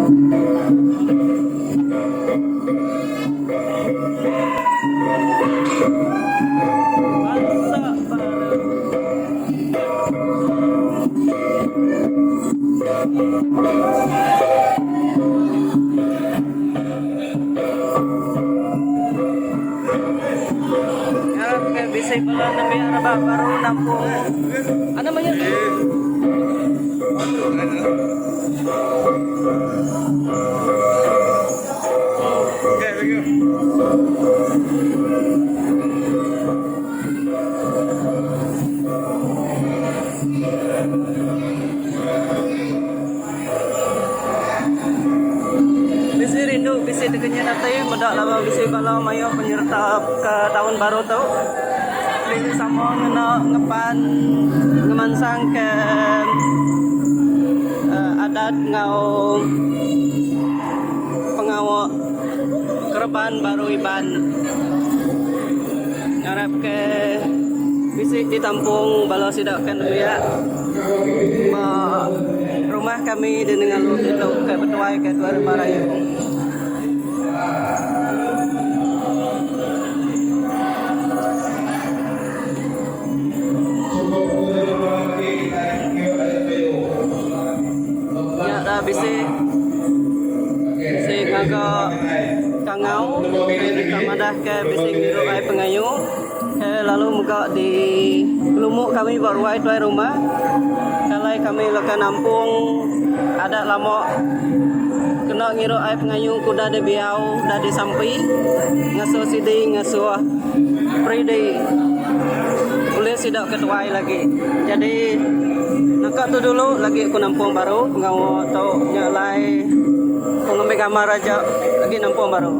Bansa baru. Ngarap ke bisi bala nembiak rebak baru nampung anu mayuh tu. Bisi rindu bisi tekenyit ati meda laban bisi bala mayuh penyereta ke taun baru tu. Bisi sama ngena ngepan ngemansangka uhh adat enggau pengawa kereban baru Iban. Ngarap ke bisi ditampung bala sida ke nembiak ba rumah kami di Nengalu ditu ke betuai ke Tuai Rumah Rayu. Nya dah bisi bisi ngaga kangau deka madah ke bisi ngirup ai pengayu ke lalu mega di gelumu kami ba ruai tuai rumah alai kami leka nampung adat lama kena ngirup ai pengayu ke udah dibiau udah disampi ngasuh sidi ngasuh peridi ulih sida ke tuai lagi. Jadi naka tu dulu lagi ku nampung baru pengawa tu nya alai ku ngambi gambar aja agi nampung baru.